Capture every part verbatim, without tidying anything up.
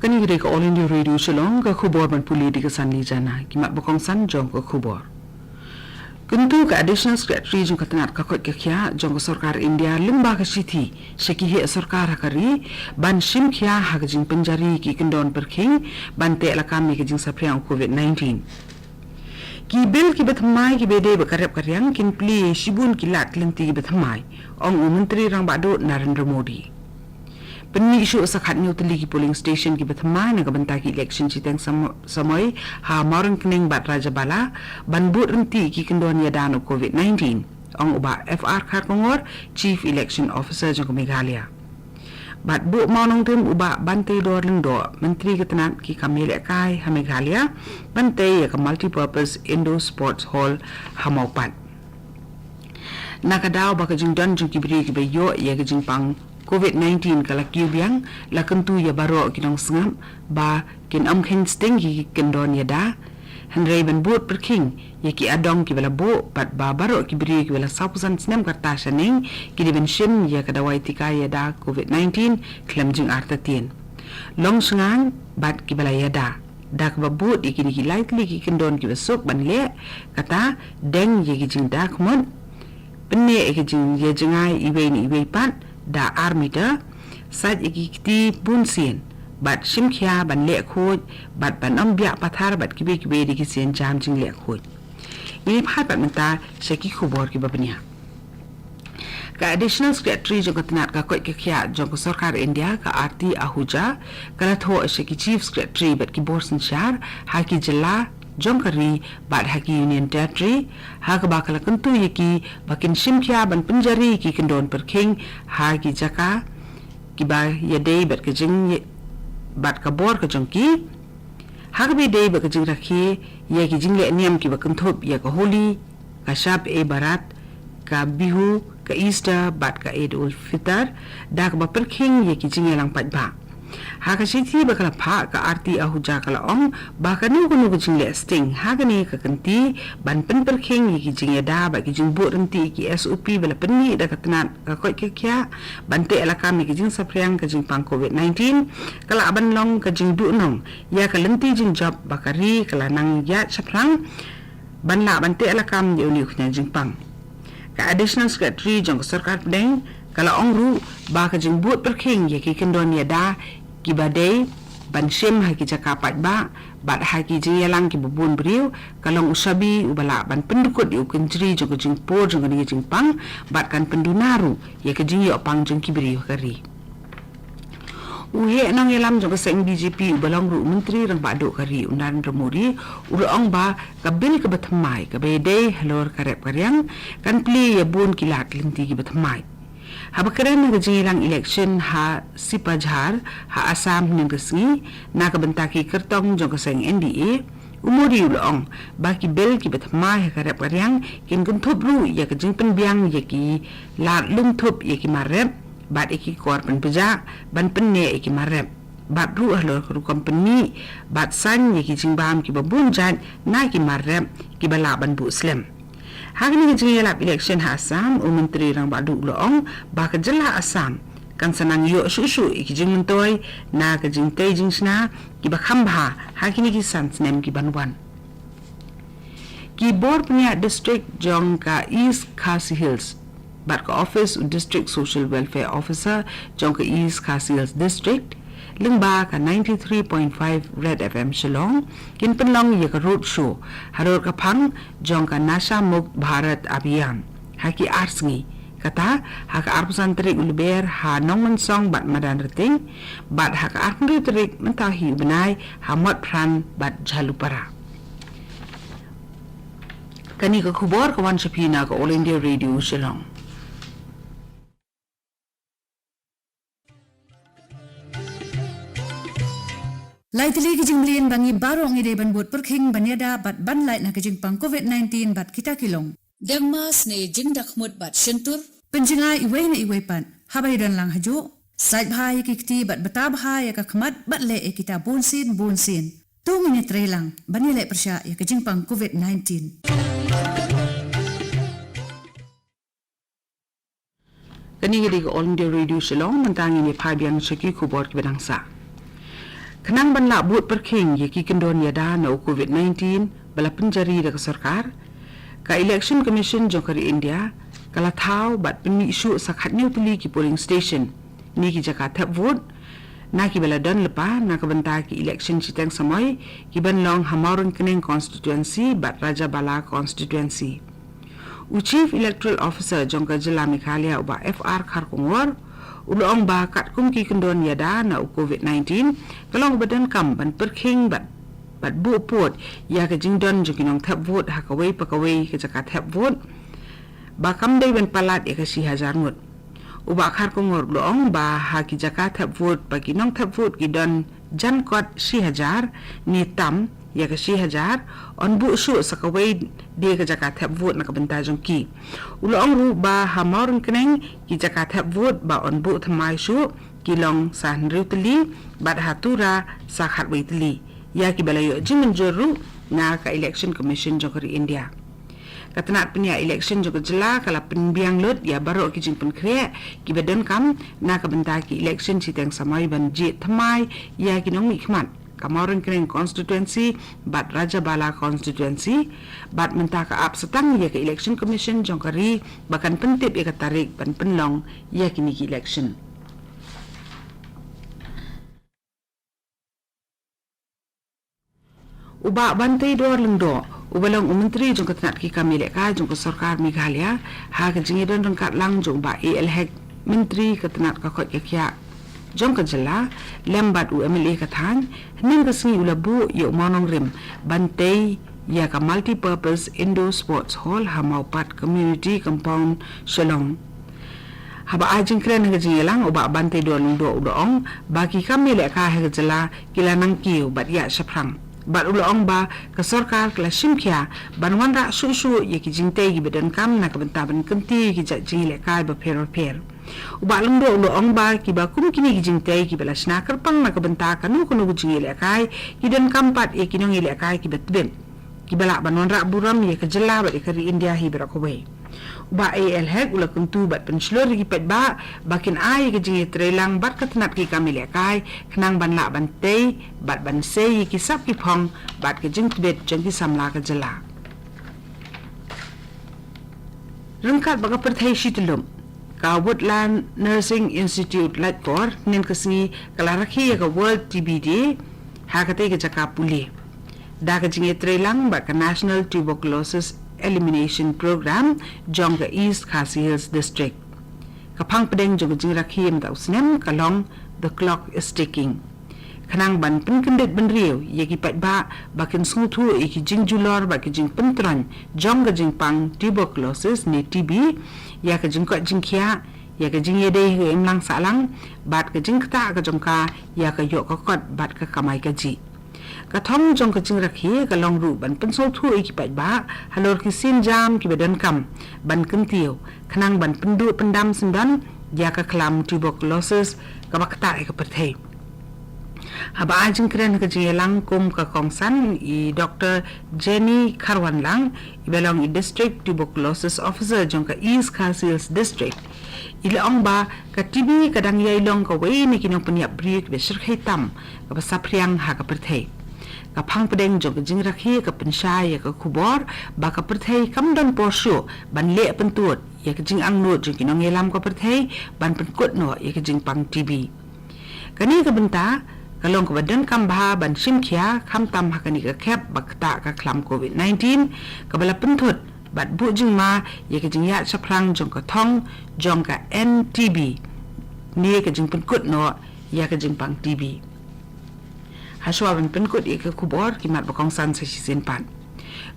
Kane ka dei ka All India Radio Shillong, ka khubor ban pule da ka Sanli Jana, ki mat ba kongsan jong ka khubor. Kyntu ka Additional Secretary jong ka tnat ka koit ka khiah jong ka sorkar India lyngba ka shithi sha ki heh sorkar ha ka ri ban shim khia ha ka jingpynjari ki kyndon pyrkhing ban teh lakam ïa ka jingsaphriang u Covid nineteen. Ki bill kiba thymmai kiba dei bad ka rep ka riang kin plie shibun ki lad lynti kiba thymmai, ong u Myntri Rangbah Duh Narendra Modi. Pynmih shuh sa khathynñiew tylli ki polling station kiba thymmai na ka bynta ki election shiteng sam-, samoi ha Mawryngkneng bad Rajabala ban bud ryntih ki kyndon ïada na u Covid nineteen, ong u Bah F R Kharkongor, Chief Election Officer jong ka Meghalaya. Bad buh mawnongtim u Bah Banteidor Lyngdoh, Myntri ka tnat ki kam ïalehkai ha Meghalaya, ban tei ïa ka Multipurpose Indoor Sports Hall ha Mawpat. Na ka daw ba ka jingdon jong ki briew kiba ïoh ïa ka jingpang Covid nineteen ka la kiew biang, la kyntu ïa baroh ki nongsngap ba kin ym kheiñ sting ki kyndon ïada, hynrei ban bud pyrkhing ïa ki adong kiba la buh, bad ba baroh ki briew kiba la sawphew san snem ka rta shaneng ki dei ban shim ïa ka dawai tika ïada Covid nineteen khlem jingartatien. Long shngaiñ bad kiba la ïada da kaba bud ïa kine ki lai tylli ki kyndon kiba suk ban leh, kata deng ïa ki jingdakhmut, pynneh ïa ki jingïajngai iwei na iwei pat da ar meter, sait ïa ki kti bunsien, bad shim khia ban leh khuid, bad ban ym biah pathar bad kiwei kiwei de ki sienjam jingleh khuid. Ngin ïa phai pat mynta sha ki khubor kiba bniah. Ka Additional Secretary jong ka tnat ka koit ka khiah jong ka sorkar India, ka Aarti Ahuja, ka la thoh sha ki Chief Secretary bad ki bor synshar ha ki jylla jong ka ri bad ha ki Union Territory, ha kaba ka la kyntu ïa ki ba kin shim khia ban pynjari ki kyndon pyrkhing ha ki jaka kiba ïadei bad ka jing bad ka bor ka jong ki, ha kaba ïadei bad ka jingrakhe ïa ki jingleh niam kiba kynthup ïa ka Holi, ka Shab-e-Barat, ka Bihu, ka Easter bad ka Eid ul Fitr, da kaba pyrkhing ïa ki jingïalang paidbah. Ha ka shithi ba ka la phah, ka Aarti Ahuja ka la ong ba kano kano ka jingleh sting ha kane ka kynti ban pynpyrkhing ïa ki jingïada bad ki jingbud ryntih ki S O P ba la pynmih da ka tnat ka koit ka khiah ban teh lakam ïa ki jingsaphriang ka jingpang Covid nineteen, ka lah ban long ka jingduhnong ïa ka lynti jingjop ba ka ri ka la nang ïaid shaphrang ban lah ban teh lakam ïa une u khñiang jingpang. Ka Additional Secretary jong ka sorkar pdeng ka la ong ruh ba ka jingbud pyrkhing ïa ki kyndon ïada kiba dei ban shim ha ki jaka paidbah bad ha ki jingïalang kiba bun briew ka long u shabi uba lah ban pyndukut ïa u kynjri jong ka jingpur jong kane ka jingpang bad kan pynduna ruh ïa ka jingïoh pang jong ki briew ha ka ri. U heh nongïalam jong ka seng B J P uba long ruh u Myntri Rangbah Duh ka ri, u Narendra Modi, u la ong ba ka bill kaba thymmai kaba ïadei halor ka rep ka riang kan plie ïa bun ki lad lynti kiba thymmai. Haba kren ha ka jingïalang election ha Sipajhar ha Assam hynnin ka sngi na ka bynta ki kyrtong jong ka seng N D A, u Modi u la ong ba ki bill kiba thymmai ha ka rep ka riang kin kynthup ruh ïa ka jingpynbiang ïa ki lad lum thup ïa ki mar rep bad ïa ki kor pynpjah ban pynneh ïa ki mar rep, bad ruh halor ka rukom pynmih bad saiñ ïa ki jingbam kiba bun jait na ki mar rep kiba lah ban buh slem. Ha kane ka jingïalap election ha Assam, u Myntri Rangbah Duh u la ong ba ka jylla Assam kan sa nang ïoh shuh shuh ïa ki jingmyntoi na ka jingtei jingshna kiba kham bha ha kine ki san snem ki ban wan. Ki bor bniah district jong ka East Khasi Hills bad ka office u District Social Welfare Officer jong ka East Khasi Hills District, lyngba ka ninety-three point five Red F M Shillong, kin pynlong ïa ka road show halor ka phang jong ka Nasha Mukt Bharat Abhiyan ha ki ar sngi, kata ha ka arphew san tarik u Lber ha Nongmynsong bad Madan Rting, bad ha ka arphew hynriew tarik mynta hi u bnai ha Motphran bad Jhalupara. Kane ka khubor ka wan sha phi na ka All India Radio Shillong. Lai tylli ki jingmlien ba ngi baroh ngi dei ban bud pyrkhing ban ïada bad ban lait na ka jingpang Covid nineteen bad kita ki long: dengma, snieh, jingdakhmut bad shyntur, pynjngai iwei na iwei pat haba ïadon lang hajuh, sait bha ïa ki kti bad bta bha ïa ka khmat bad leh ïa kita bunsien bunsien. To ngin ïatreilang ban ïaleh pyrshah ïa ka jingpang Covid nineteen. Kane ka dei ka All India Radio Shillong, mynta ngin ïa phai biang sha ki khubor kiba dang sah. Khnang ban lah bud pyrkhing ïa ki kyndon ïada na u COVID nineteen ba la pynjari da ka sorkar, ka Election Commission jong ka ri India ka la thaw bad pynmih shuh sa khatñiew tylli ki polling station, ne ki jaka thep vote, na ki ba la don lypa na ka bynta ki election shiteng samoi, ki ban long ha Mawryngkneng constituency bad Rajabala constituency. U Chief Electoral Officer jong ka jylla Meghalaya, u Bah F R Kharkongor, u la ong ba katkum ki kyndon ïada na u COVID nineteen, ka long ba donkam ban pyrkhing bad, bad buh pud ïa ka jingdon jong ki nongthep vote ha kawei pa kawei ka jaka thep vote, ba kam dei ban palat ïa ka shi hajar ngut. U Bah Kharkongor u la ong ba ha ki jaka thep vote ba ki nongthep vote ki don jan kot shi hajar, ne tam ïa ka shi hajar, yn buh shuh sa kawei de ka jaka thep vote na ka bynta jong ki. U la ong ruh ba ha Mawryngkneng ki jaka thep vote ba yn buh thymmai shuh ki long sa hynriew tylli, bad ha Tura sa khatwei tylli, ïa ki ba la ïoh jingmynjur ruh na ka Election Commission jong ka ri India. Ka tnat pynïaid election jong ka jylla ka la pynbiang lut ïa baroh ki jingpynkhreh ki ba donkam na ka bynta ki election shiteng samoi ban jied thymmai ïa ki nongmihkhmat ka Mawryngkneng constituency bad Rajabala constituency, bad mynta ka ap sa tang ïa ka Election Commission jong ka ri ba kan pyntip ïa ka tarik ban pynlong ïa kine ki election. U Bah Banteidor Lyngdoh, u ba long u Myntri jong ka tnat ki kam ïalehkai jong ka sorkar Meghalaya, ha ka jingïadon ryngkat lang jong u Bah A L Hek, Myntri ka tnat ka koit ka khiah jong ka jylla, lem bad u M L A ka thaiñ, hynnin ka sngi u la buh ïa u mawnongrim ban tei ïa ka Multipurpose Indoor Sports Hall ha Mawpat Community Compound, Shillong. Haba ai jingkren ha ka jingïalang, u Bah Banteidor Lyngdoh u la ong ba ki kam ïalehkai ha ka jylla ki la nang kiew bad ïaid shaphrang. Bad u la ong ba ka sorkar ka la shim khia ban wanrah shuh shuh ïa ki jingtei ki ba donkam na ka bynta ban kyntiew ïa ki jait jingïalehkai bapher bapher. U Bah Lyngdoh u la ong ba ki ba kum kine ki jingtei ki ba la shna kyrpang na ka bynta kano kano ka jingïalehkai, ki donkam pat ïa ki nongïalehkai ki ba tbit, ki ba lah ban wanrah burom ïa ka jylla bad ïa ka ri India hi baroh kawei. U Bah A L Hek u la kyntu bad pynshlur ïa ki paidbah ba kin ai ïa ka jingïatreilang bad ka tnat ki kam ïalehkai, khnang ban lah ban tei bad ban sei ïa ki sap ki phong bad ka jingtbit jong ki samla ka jylla. Ryngkat bad ka pyrthei shi tyllup, ka Woodland Nursing Institute Laitkor hynnin ka sngi ka la rakhe ïa ka World T B Day ha katei ka jaka pule, da ka jingïatreilang bad ka National Tuberculosis Elimination Program jong ka East Khasi Hills District. Ka phang pdeng jong ka jingrakhe mynta u snem ka long The Clock is Ticking, khnang ban pynkyndit bynriew ïa ki paidbah ba kin sngewthuh ïa ki jingjulor bad ki jingpyntroiñ jong ka jingpang tuberculosis ne T B, ïa ka jingkoit jingkhiah, ïa ka jingïadei ha ka imlang sahlang, bad ka jingktah ka jong ka ïa ka ïoh ka kot bad ka kamai kajih. Ka thong jong ka jingrakhe ka long ruh ban pynsngewthuh ïa ki paidbah halor ki sienjam ki ba donkam ban kyntiew, khnang ban pynduh pyndam syndon ïa ka khlam tuberculosis ka ba ktah ïa ka pyrthei. Haba ai jingkren ha ka jingïalang kum ka kongsan, i Doktor Jenny Kharwanlang, i ba long i District Tuberculosis Officer jong ka East Khasi Hills District, i la ong ba ka T B ka dang ïai long kawei na ki nongpynïap briew ki ba shyrkhei tam ka ba saphriang ha ka pyrthei. Ka phang pdeng jong ka jingrakhe ka pynshai ïa ka khubor ba ka pyrthei kam don por shuh ban leh pyntud ïa ka jingangnud jong ki nongïalam ka pyrthei ban pynkut noh ïa ka jingpang T B. Kane ka bynta ka long ka ba donkam bha ban shim khia, khamtam ha kane ka khep ba ktah ka khlam COVID nineteen, ka ba la pynthut bad buh jingma ïa ka jingïaid shaphrang jong ka thong jong ka N T B, ne ka jingpynkut noh ïa ka jingpang T B. Hashwa ban pynkut ïa ka khubor, ki mat ba kongsan sa shisien pat.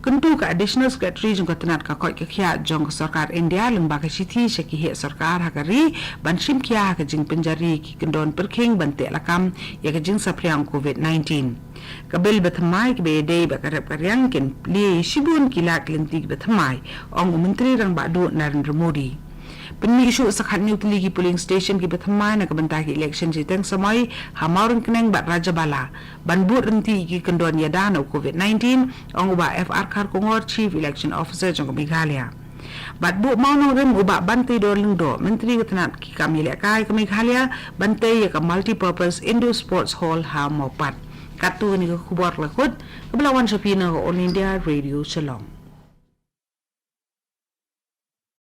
Kyntu ka Additional Secretary jong ka tnat ka koit ka khiah jong ka sorkar India lyngba ka shithi sha ki heh sorkar ha ka ri ban shim khia ha ka jingpynjari ki kyndon pyrkhing ban teh lakam ïa ka jingsaphriang COVID nineteen. Ka bill ba thymmai ki ba ïadei bad ka rep ka riang kin plie shibun ki lad lynti ki ba thymmai, ong u Myntri Rangbah Duh Narendra Modi. Pynmih shuh sa khatñiew tylli ki polling station ki ba thymmai na ka bynta ki election shiteng samoi ha Mawryngkneng bad Rajabala ban bud ryntih ïa ki kyndon ïada na u COVID nineteen, ong u Bah F R Kharkongor, Chief Election Officer jong ka Meghalaya. Bad buh mawnongrim u Bah Banteidor Lyngdoh, Myntri ka tnat ki kam ïalehkai ka Meghalaya, ban tei ïa ka Multipurpose Indoor Sports Hall ha Mawpat. Katto kane ka khubor la kut, kaba la wan sha phi na ka All India Radio Shillong.